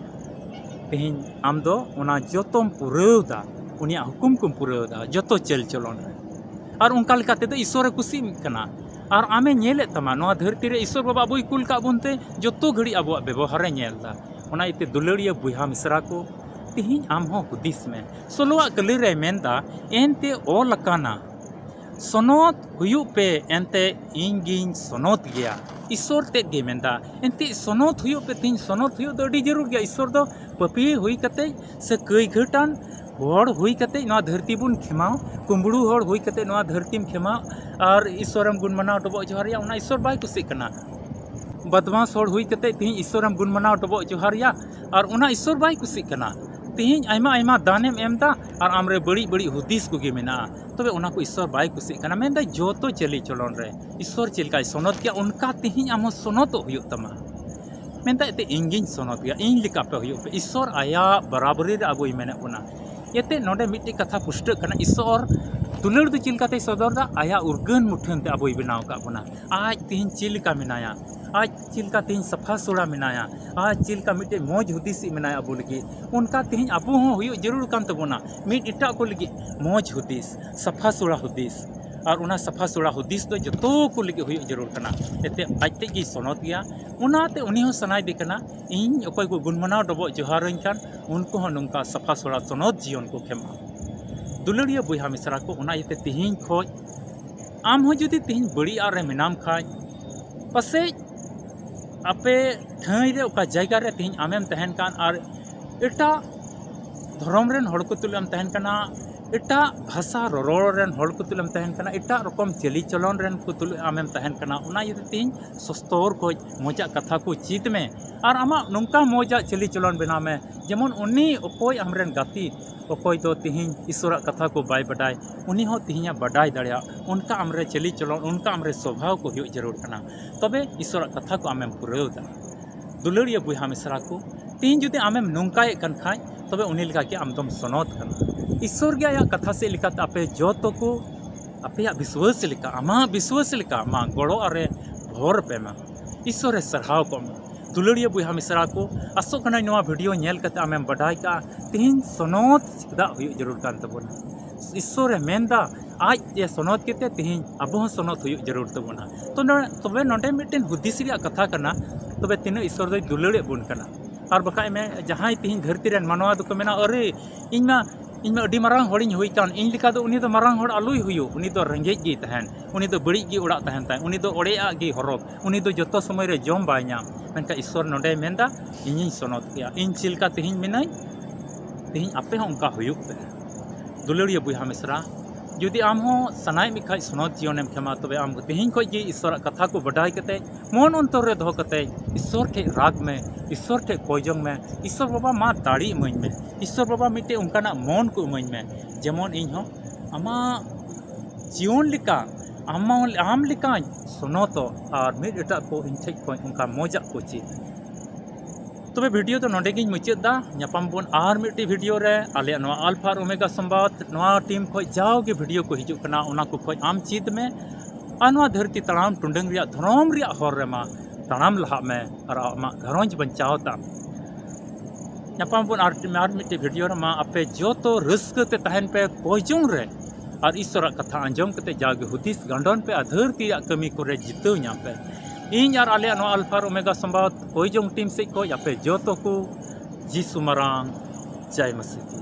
ᱛᱮᱦᱮᱧ ᱟᱢ ᱫᱚ ᱚᱱᱟ ᱡᱚᱛᱚᱢ ᱯᱩᱨᱟᱹᱣ ᱫᱟ, ᱩᱱᱤᱭᱟᱜ ᱦᱩᱠᱩᱢ ᱠᱚᱢ ᱯᱩᱨᱟᱹᱣ ᱫᱟ ᱡᱚᱛᱚ ᱪᱟᱹᱞ ᱪᱚᱞᱚᱱ ᱨᱮ᱾ ᱟᱨ ᱚᱱᱠᱟ ᱞᱮᱠᱟ ᱛᱮᱫᱚ ᱤᱥᱥᱚᱨᱮ ᱠᱩᱥᱤᱜ ᱠᱟᱱᱟ᱾ ᱟᱨ ᱟᱢᱮ ᱧᱮᱞᱮᱫ ᱛᱟᱢᱟ, ᱱᱚᱣᱟ ᱫᱷᱟᱹᱨᱛᱤ ᱨᱮ ᱤᱥᱥᱚᱨ ᱵᱟᱵᱟ ᱟᱵᱚᱭ ᱠᱩᱞ ᱠᱟᱜ ᱵᱚᱱ ᱛᱮ ᱡᱚᱛᱚ ᱜᱷᱟᱹᱲᱤᱡ ᱟᱵᱚᱣᱟᱜ ᱵᱮᱵᱚᱦᱟᱨᱮ ᱧᱮᱞ ᱫᱟ᱾ ᱚᱱᱟ ᱤᱭᱟᱹᱛᱮ ᱫᱩᱞᱟᱹᱲᱤᱭᱟᱹ ᱵᱚᱭᱦᱟ ᱢᱤᱥᱨᱟ ᱠᱚ, ᱛᱮᱦᱮᱧ ᱟᱢ ᱦᱚᱸ ᱦᱩᱫᱤᱥ ᱢᱮ᱾ ᱥᱳᱞᱳᱣᱟᱜ ᱠᱟᱹᱞᱤ ᱨᱮ ᱢᱮᱱᱫᱟ, ᱮᱱᱛᱮ ᱚᱞ ᱟᱠᱟᱱᱟ, ᱥᱚᱱᱚᱛ ᱦᱩᱭᱩᱜ ᱯᱮ, ᱮᱱᱛᱮ ᱤᱧ ᱜᱤᱧ ᱥᱚᱱᱚᱛ ᱜᱮᱭᱟ᱾ ᱤᱥᱥᱚᱨ ᱛᱮᱫ ᱜᱮ ᱢᱮᱱᱫᱟ, ᱮᱱᱛᱮ ᱥᱚᱱᱚᱛ ᱦᱩᱭᱩᱜ ᱯᱮ᱾ ᱛᱮᱦᱮᱧ ᱥᱚᱱᱚᱛ ᱦᱩᱭᱩᱜ ᱫᱚ ᱟᱹᱰᱤ ᱡᱟᱹᱨᱩᱲ ᱜᱮᱭᱟ᱾ ᱤᱥᱥᱚᱨ ᱫᱚ ᱯᱟᱹᱯᱤ ᱦᱩᱭ ᱠᱟᱛᱮ ᱥᱮ ᱠᱟᱹᱭ ᱜᱷᱟᱹᱴᱟᱱ ᱦᱚᱲ ᱦᱩᱭ ᱠᱟᱛᱮ ᱱᱚᱣᱟ ᱫᱷᱟᱹᱨᱛᱤ ᱵᱚᱱ ᱠᱷᱮᱢᱟᱣ, ᱠᱩᱢᱵᱽᱲᱩ ᱦᱚᱲ ᱦᱩᱭ ᱠᱟᱛᱮ ᱱᱚᱣᱟ ᱫᱷᱟᱹᱨᱛᱤᱢ ᱠᱷᱮᱢᱟᱣ ᱟᱨ ᱤᱥᱥᱚᱨᱮᱢ ᱜᱩᱱ ᱢᱟᱱᱟᱣ ᱰᱚᱵᱚᱜ ᱡᱚᱦᱟᱨ ᱮᱭᱟ, ᱚᱱᱟ ᱤᱥᱥᱚᱨ ᱵᱟᱭ ᱠᱩᱥᱤᱜ ᱠᱟᱱᱟ᱾ ᱵᱟᱫᱢᱟᱥ ᱦᱚᱲ ᱦᱩᱭ ᱠᱟᱛᱮ ᱛᱮᱦᱮᱧ ᱤᱥᱥᱚᱨᱮᱢ ᱜᱩᱱ ᱢᱟᱱᱟᱣ ᱰᱚᱵᱚᱜ ᱡᱚᱦᱟᱨ ᱮᱭᱟ, ᱟᱨ ᱚᱱᱟ ᱤᱥᱥᱚᱨ ᱵᱟᱭ ᱠᱩᱥᱤᱜ ᱠᱟᱱᱟ᱾ ᱛᱮᱦᱮᱧ ᱟᱭᱢᱟ ᱟᱭᱢᱟ ᱫᱟᱱᱮᱢ ᱮᱢ ᱫᱟ ᱟᱨ ᱟᱢᱨᱮ ᱵᱟᱹᱲᱤᱡ ᱵᱟᱹᱲᱤᱡ ᱦᱩᱫᱤᱥ ᱠᱚᱜᱮ ᱢᱮᱱᱟᱜᱼᱟ, ᱛᱚᱵᱮ ᱚᱱᱟ ᱠᱚ ᱤᱥᱥᱚᱨ ᱵᱟᱭ ᱠᱩᱥᱤᱜ ᱠᱟᱱᱟ᱾ ᱢᱮᱱᱫᱟᱭ ᱡᱚᱛᱚ ᱪᱟᱹᱞᱤ ᱪᱚᱞᱚᱱ ᱨᱮ ᱤᱥᱥᱚᱨ ᱪᱮᱫ ᱞᱮᱠᱟᱭ ᱥᱚᱱᱚᱛ ᱜᱮᱭᱟ, ᱚᱱᱠᱟ ᱛᱮᱦᱮᱧ ᱟᱢ ᱦᱚᱸ ᱥᱚᱱᱚᱛᱚᱜ ᱦᱩᱭᱩᱜ ᱛᱟᱢᱟ᱾ ᱢᱮᱱᱫᱟᱭ ᱮᱱᱛᱮ ᱤᱧ ᱜᱤᱧ ᱥᱚᱱᱚᱛ ᱜᱮᱭᱟ, ᱤᱧ ᱞᱮᱠᱟ ᱯᱮ ᱦᱩᱭᱩᱜ ᱯᱮ᱾ ᱤᱥᱥᱚᱨ ᱟᱭᱟᱜ ᱵᱟᱨᱟᱵᱟᱨᱤ ᱨᱮ ᱟᱵᱚᱭ ᱢᱮᱱᱮᱫ ᱵᱚᱱᱟ᱾ ᱮᱱᱛᱮ ᱱᱚᱰᱮ ᱢᱤᱫᱴᱮᱡ ᱠᱟᱛᱷᱟ ᱯᱩᱥᱴᱟᱹᱜ ᱠᱟᱱᱟ, ᱤᱥᱥᱚᱨ ᱫᱩᱞᱟᱹᱲ ᱫᱚ ᱪᱮᱫ ᱞᱮᱠᱟᱛᱮᱭ ᱥᱚᱫᱚᱨ ᱫᱟ? ᱟᱭᱟᱜ ᱩᱨᱜᱟᱹᱱ ᱢᱩᱴᱷᱟᱹᱱ ᱛᱮ ᱟᱵᱚᱭ ᱵᱮᱱᱟᱣ ᱟᱠᱟᱫ ᱵᱚᱱᱟ᱾ ᱟᱡ ᱛᱮᱦᱮᱧ ᱪᱮᱫ ᱞᱮᱠᱟ ᱢᱮᱱᱟᱭᱟ, ᱟᱡ ᱪᱮᱫ ᱞᱮᱠᱟ ᱛᱮᱦᱮᱧ ᱥᱟᱯᱷᱟ ᱥᱩᱲᱟ ᱢᱮᱱᱟᱭᱟ, ᱟᱡ ᱪᱮᱫ ᱞᱮᱠᱟ ᱢᱤᱫᱴᱮᱡ ᱢᱚᱡᱽ ᱦᱩᱫᱤᱥᱤᱡ ᱢᱮᱱᱟᱭᱟ ᱟᱵᱚ ᱞᱟᱹᱜᱤᱫ, ᱚᱱᱠᱟ ᱛᱮᱦᱮᱧ ᱟᱵᱚ ᱦᱚᱸ ᱦᱩᱭᱩᱜ ᱡᱟᱹᱨᱩᱲ ᱠᱟᱱ ᱛᱟᱵᱚᱱᱟ ᱢᱤᱫ ᱮᱴᱟᱜ ᱠᱚ ᱞᱟᱹᱜᱤᱫ ᱢᱚᱡᱽ ᱦᱩᱫᱤᱥ, ᱥᱟᱯᱷᱟ ᱥᱩᱲᱟ ᱦᱩᱫᱤᱥ᱾ ᱟᱨ ᱚᱱᱟ ᱥᱟᱯᱷᱟ ᱥᱩᱲᱟ ᱦᱩᱫᱤᱥ ᱫᱚ ᱡᱚᱛᱚ ᱠᱚ ᱞᱟᱹᱜᱤᱫ ᱦᱩᱭᱩᱜ ᱡᱟᱹᱨᱩᱲ ᱠᱟᱱᱟ᱾ ᱮᱱᱛᱮᱫ ᱟᱡ ᱛᱮᱫ ᱜᱮᱭ ᱥᱚᱱᱚᱛ ᱜᱮᱭᱟ᱾ ᱚᱱᱟᱛᱮ ᱩᱱᱤ ᱦᱚᱸ ᱥᱟᱱᱟᱭᱮᱫᱮ ᱠᱟᱱᱟ, ᱤᱧ ᱚᱠᱚᱭ ᱠᱚ ᱜᱩᱱ ᱢᱟᱱᱟᱣ ᱰᱚᱵᱚᱜ ᱡᱚᱦᱟᱨᱟᱹᱧ ᱠᱟᱱ, ᱩᱱᱠᱩ ᱦᱚᱸ ᱱᱚᱝᱠᱟ ᱥᱟᱯᱷᱟ ᱥᱩᱲᱟ ᱥᱚᱱᱚᱛ ᱡᱤᱭᱚᱱ ᱠᱚ ᱠᱷᱮᱢᱟ᱾ ᱫᱩᱞᱟᱹᱲᱤᱭᱟᱹ ᱵᱚᱭᱦᱟ ᱢᱤᱥᱨᱟ ᱠᱚ, ᱚᱱᱟ ᱤᱭᱟᱹᱛᱮ ᱛᱮᱦᱮᱧ ᱠᱷᱚᱡ ᱟᱢ ᱦᱚᱸ ᱡᱩᱫᱤ ᱛᱮᱦᱮᱧ ᱵᱟᱹᱲᱤᱡ ᱟᱜ ᱨᱮ ᱢᱮᱱᱟᱢ ᱠᱷᱟᱡ, ᱯᱟᱥᱮᱡ ᱟᱯᱮ ᱴᱷᱟᱹᱭ ᱨᱮ, ᱚᱠᱟ ᱡᱟᱭᱜᱟ ᱨᱮ ᱛᱮᱦᱮᱧ ᱟᱢᱮᱢ ᱛᱟᱦᱮᱱ ᱠᱟᱱ ᱟᱨ ᱮᱴᱟᱜ ᱫᱷᱚᱨᱚᱢ ᱨᱮᱱ ᱦᱚᱲ ᱠᱚ ᱛᱩᱞᱩᱡ ᱮᱢ ᱛᱟᱦᱮᱱ ᱠᱟᱱᱟ, ᱮᱴᱟᱜ ᱵᱷᱟᱥᱟ ᱨᱚᱨᱚᱲ ᱨᱮᱱ ᱦᱚᱲ ᱠᱚ ᱛᱩᱞᱩᱡ ᱮᱢ ᱛᱟᱦᱮᱱ ᱠᱟᱱᱟ, ᱮᱴᱟᱜ ᱨᱚᱠᱚᱢ ᱪᱟᱹᱞᱤ ᱪᱚᱞᱚᱱ ᱨᱮᱱ ᱠᱚ ᱛᱩᱞᱩᱡ ᱟᱢᱮᱢ ᱛᱟᱦᱮᱱ ᱠᱟᱱᱟ, ᱚᱱᱟ ᱤᱭᱟᱹᱛᱮ ᱛᱮᱦᱮᱧ ᱥᱚᱥᱛᱚᱨ ᱠᱷᱚᱡ ᱢᱚᱡᱟᱜ ᱠᱟᱛᱷᱟ ᱠᱚ ᱪᱮᱫ ᱢᱮ ᱟᱨ ᱟᱢᱟᱜ ᱱᱚᱝᱠᱟ ᱢᱚᱡᱟᱜ ᱪᱟᱹᱞᱤ ᱪᱚᱞᱚᱱ ᱵᱮᱱᱟᱣ ᱢᱮ, ᱡᱮᱢᱚᱱ ᱩᱱᱤ ᱚᱠᱚᱭ ᱟᱢᱨᱮᱱ ᱜᱟᱛᱮ, ᱚᱠᱚᱭ ᱫᱚ ᱛᱮᱦᱮᱧ ᱤᱥᱚᱨᱟᱜ ᱠᱟᱛᱷᱟ ᱠᱚ ᱵᱟᱭ ᱵᱟᱰᱟᱭ, ᱩᱱᱤ ᱦᱚᱸ ᱛᱮᱦᱮᱧᱮ ᱵᱟᱰᱟᱭ ᱫᱟᱲᱮᱭᱟᱜ, ᱚᱱᱠᱟ ᱟᱢᱨᱮ ᱪᱟᱹᱞᱤ ᱪᱚᱞᱚᱱ, ᱚᱱᱠᱟ ᱟᱢᱨᱮ ᱥᱚᱵᱷᱟᱣ ᱠᱚ ᱦᱩᱭᱩᱜ ᱡᱟᱹᱨᱩᱲ ᱠᱟᱱᱟ᱾ ᱛᱚᱵᱮ ᱤᱥᱚᱨᱟᱜ ᱠᱟᱛᱷᱟ ᱠᱚ ᱟᱢᱮᱢ ᱯᱩᱨᱟᱹᱣ ᱫᱟ᱾ ᱫᱩᱞᱟᱹᱲᱤᱭᱟᱹ ᱵᱚᱭᱦᱟ ᱢᱤᱥᱨᱟ ᱠᱚ, ᱛᱮᱦᱮᱧ ᱡᱩᱫᱤ ᱟᱢᱮᱢ ᱱᱚᱝᱠᱟᱭᱮᱫ ᱠᱟᱱ ᱠᱷᱟᱡ, ᱛᱚᱵᱮ ᱩᱱᱤ ᱞᱮᱠᱟ ᱜᱮ ᱟᱢ ᱫᱚᱢ ᱥᱚᱱᱚᱛ ᱠᱟᱱᱟ᱾ ᱤᱥᱚᱨ ᱜᱮ ᱟᱭᱟᱜ ᱠᱟᱛᱷᱟ ᱥᱮᱫ ᱞᱮᱠᱟᱛᱮ ᱟᱯᱮ ᱡᱚᱛᱚ ᱠᱚ, ᱟᱯᱮᱭᱟᱜ ᱵᱤᱥᱣᱟᱹᱥ ᱞᱮᱠᱟ, ᱟᱢᱟᱜ ᱵᱤᱥᱣᱟᱹᱥ ᱞᱮᱠᱟ ᱟᱢᱟᱜ ᱜᱚᱲᱚ ᱟᱨᱮ ᱵᱷᱚᱨ ᱯᱮ ᱢᱟ᱾ ᱤᱥᱚᱨᱮ ᱥᱟᱨᱦᱟᱣ ᱠᱚᱜ ᱢᱟ᱾ ᱫᱩᱞᱟᱹᱲᱤᱭᱟᱹ ᱵᱚᱭᱦᱟ ᱢᱤᱥᱨᱟ ᱠᱚ, ᱟᱥᱚᱜ ᱠᱟᱹᱱᱟᱹᱧ ᱱᱚᱣᱟ ᱵᱷᱤᱰᱤᱭᱳ ᱧᱮᱞ ᱠᱟᱛᱮ ᱟᱢᱮᱢ ᱵᱟᱰᱟᱭ ᱠᱟᱜᱼᱟ, ᱛᱮᱦᱮᱧ ᱥᱚᱱᱚᱛ ᱪᱮᱫᱟᱜ ᱦᱩᱭᱩᱜ ᱡᱟᱹᱨᱩᱲ ᱠᱟᱱ ᱛᱟᱵᱚᱱᱟ᱾ ᱤᱥᱚᱨᱮ ᱢᱮᱱᱫᱟ, ᱟᱡ ᱮ ᱥᱚᱱᱚᱛ ᱠᱮᱫ ᱛᱮ ᱛᱮᱦᱮᱧ ᱟᱵᱚ ᱦᱚᱸ ᱥᱚᱱᱚᱛ ᱦᱩᱭᱩᱜ ᱡᱟᱹᱨᱩᱲ ᱛᱟᱵᱚᱱᱟ᱾ ᱛᱚ ᱱᱚ-, ᱛᱚᱵᱮ ᱱᱚᱰᱮ ᱢᱤᱫᱴᱮᱱ ᱦᱩᱫᱤᱥ ᱨᱮᱭᱟᱜ ᱠᱟᱛᱷᱟ ᱠᱟᱱᱟ, ᱛᱚᱵᱮ ᱛᱤᱱᱟᱹᱜ ᱤᱥᱚᱨ ᱫᱚᱭ ᱫᱩᱞᱟᱹᱲᱮᱫ ᱵᱚᱱ ᱠᱟᱱᱟ? ᱟᱨ ᱵᱟᱠᱷᱟᱡ ᱢᱮ, ᱡᱟᱦᱟᱸᱭ ᱛᱮᱦᱮᱧ ᱫᱷᱟᱹᱨᱛᱤ ᱨᱮᱱ ᱢᱟᱱᱣᱟ ᱫᱚᱠᱚ ᱢᱮᱱᱟ, ᱟᱨᱮ, ᱤᱧ ᱢᱟ, ᱤᱧ ᱢᱟ ᱟᱹᱰᱤ ᱢᱟᱨᱟᱝ ᱦᱚᱲᱤᱧ ᱦᱩᱭ ᱠᱟᱱ, ᱤᱧ ᱞᱮᱠᱟ ᱫᱚ ᱩᱱᱤ ᱫᱚ ᱢᱟᱨᱟᱝ ᱦᱚᱲ ᱟᱞᱚᱭ ᱦᱩᱭᱩᱜ, ᱩᱱᱤ ᱫᱚ ᱨᱮᱸᱜᱮᱡ ᱜᱮᱭ ᱛᱟᱦᱮᱱ, ᱩᱱᱤ ᱫᱚ ᱵᱟᱹᱲᱤᱡ ᱜᱮ ᱚᱲᱟᱜ ᱛᱟᱦᱮᱱ ᱛᱟᱭ, ᱩᱱᱤ ᱫᱚ ᱚᱲᱮᱭᱟᱜ ᱜᱮᱭ ᱦᱚᱨᱚᱜ, ᱩᱱᱤ ᱫᱚ ᱡᱚᱛᱚ ᱥᱚᱢᱚᱭ ᱨᱮ ᱡᱚᱢ ᱵᱟᱭ ᱧᱟᱢ᱾ ᱢᱮᱱᱠᱷᱟᱱ ᱤᱥᱚᱨ ᱱᱚᱰᱮᱭ ᱢᱮᱱᱫᱟ, ᱤᱧᱤᱧ ᱥᱚᱱᱚᱛ ᱜᱮᱭᱟ, ᱤᱧ ᱪᱮᱫ ᱞᱮᱠᱟ ᱛᱮᱦᱮᱧ ᱢᱮᱱᱟᱹᱧ, ᱛᱮᱦᱮᱧ ᱟᱯᱮ ᱦᱚᱸ ᱚᱱᱠᱟ ᱦᱩᱭᱩᱜ ᱯᱮ᱾ ᱫᱩᱞᱟᱹᱲᱤᱭᱟᱹ ᱵᱚᱭᱦᱟ ᱢᱤᱥᱨᱟ, ᱡᱩᱫᱤ ᱟᱢ ᱦᱚᱸ ᱥᱟᱱᱟᱭᱮᱫ ᱢᱮ ᱠᱷᱟᱡ ᱥᱚᱱᱚᱛ ᱡᱤᱭᱚᱱᱮᱢ ᱠᱷᱮᱢᱟ, ᱛᱚᱵᱮ ᱟᱢ ᱛᱮᱦᱮᱧ ᱠᱷᱚᱡ ᱜᱮ ᱤᱥᱚᱨᱟᱜ ᱠᱟᱛᱷᱟ ᱠᱚ ᱵᱟᱰᱟᱭ ᱠᱟᱛᱮ, ᱢᱚᱱ ᱚᱱᱛᱚᱨ ᱨᱮ ᱫᱚᱦᱚ ᱠᱟᱛᱮ ᱤᱥᱚᱨ ᱴᱷᱮᱡ ᱨᱟᱜᱽ ᱢᱮ, ᱤᱥᱚᱨ ᱴᱷᱮᱡ ᱠᱚᱭ ᱡᱚᱝ ᱢᱮ, ᱤᱥᱚᱨ ᱵᱟᱵᱟ ᱢᱟ ᱫᱟᱲᱮ ᱤᱢᱟᱹᱧ ᱢᱮ, ᱤᱥᱚᱨ ᱵᱟᱵᱟ ᱢᱤᱫᱴᱮᱡ ᱚᱱᱠᱟᱱᱟᱜ ᱢᱚᱱ ᱠᱚ ᱤᱢᱟᱹᱧ ᱢᱮ, ᱡᱮᱢᱚᱱ ᱤᱧ ᱦᱚᱸ ᱟᱢᱟᱜ ᱡᱤᱭᱚᱱ ᱞᱮᱠᱟ, ᱟᱢ, ᱟᱢ ᱞᱮᱠᱟᱧ ᱥᱚᱱᱚᱛᱚᱜ ᱟᱨ ᱢᱤᱫ ᱮᱴᱟᱜ ᱠᱚ ᱤᱧ ᱴᱷᱮᱡ ᱠᱷᱚᱡ ᱚᱱᱠᱟ ᱢᱚᱡᱟᱜ ᱠᱚ ᱪᱮᱫ᱾ ᱛᱚᱵᱮ ᱵᱷᱤᱰᱤᱭᱳ ᱫᱚ ᱱᱚᱰᱮ ᱜᱤᱧ ᱢᱩᱪᱟᱹᱫ ᱫᱟ᱾ ᱧᱟᱯᱟᱢ ᱵᱚᱱ ᱟᱨ ᱢᱤᱫᱴᱤᱡ ᱵᱷᱤᱰᱤᱭᱳ ᱨᱮ᱾ ᱟᱞᱮᱭᱟᱜ ᱱᱚᱣᱟ ᱟᱞᱯᱷᱟ ᱟᱨ ᱳᱢᱮᱜᱟ ᱥᱚᱢᱵᱟᱫ, ᱱᱚᱣᱟ ᱴᱤᱢ ᱠᱷᱚᱡ ᱡᱟᱣᱜᱮ ᱵᱷᱤᱰᱤᱭᱳ ᱠᱚ ᱦᱤᱡᱩᱜ ᱠᱟᱱᱟ, ᱚᱱᱟ ᱠᱚ ᱠᱷᱚᱡ ᱟᱢ ᱪᱮᱫ ᱢᱮ᱾ ᱟᱨ ᱱᱚᱣᱟ ᱫᱷᱟᱹᱨᱛᱤ ᱛᱟᱲᱟᱢ ᱴᱩᱰᱟᱹᱝ ᱨᱮᱭᱟᱜ ᱫᱷᱚᱨᱚᱢ ᱨᱮᱭᱟᱜ ᱦᱚᱨ ᱨᱮᱢᱟ ᱛᱟᱲᱟᱢ ᱞᱟᱦᱟᱜ ᱢᱮ ᱟᱨ ᱟᱢᱟᱜ ᱜᱷᱟᱨᱚᱸᱡᱽ ᱵᱟᱧᱪᱟᱣ ᱛᱟᱢ᱾ ᱧᱟᱯᱟᱢ ᱵᱚᱱ ᱟᱨ, ᱟᱨ ᱢᱤᱫᱴᱮᱡ ᱵᱷᱤᱰᱤᱭᱳ ᱨᱮ᱾ ᱢᱟ ᱟᱯᱮ ᱡᱚᱛᱚ ᱨᱟᱹᱥᱠᱟᱹ ᱛᱮ ᱛᱟᱦᱮᱱ ᱯᱮ ᱠᱚᱭᱡᱚᱝ ᱨᱮ, ᱟᱨ ᱤᱥᱚᱨᱟᱜ ᱠᱟᱛᱷᱟ ᱟᱸᱡᱚᱢ ᱠᱟᱛᱮ ᱡᱟᱜᱮ ᱦᱩᱫᱤᱥ ᱜᱟᱸᱰᱚᱱ ᱯᱮ ᱟᱨ ᱫᱷᱟᱹᱨᱛᱤ ᱨᱮᱭᱟᱜ ᱠᱟᱹᱢᱤ ᱠᱚᱨᱮ ᱡᱤᱛᱟᱹᱣ ᱧᱟᱢ ᱯᱮ᱾ ᱤᱧ ᱟᱨ ᱟᱞᱮᱭᱟᱜ ᱱᱚᱣᱟ ᱟᱞᱯᱷᱟ ᱟᱨ ᱳᱢᱮᱜᱟ ᱥᱚᱢᱵᱟᱫ ᱠᱚᱭᱡᱚᱝ ᱴᱤᱢ ᱥᱮᱫ ᱠᱷᱚᱱ ᱟᱯᱮ ᱡᱚᱛᱚ ᱠᱚ ᱡᱤᱥᱩ ᱢᱟᱨᱟᱝ ᱡᱟᱭ ᱢᱟᱥᱤ ᱠᱤ᱾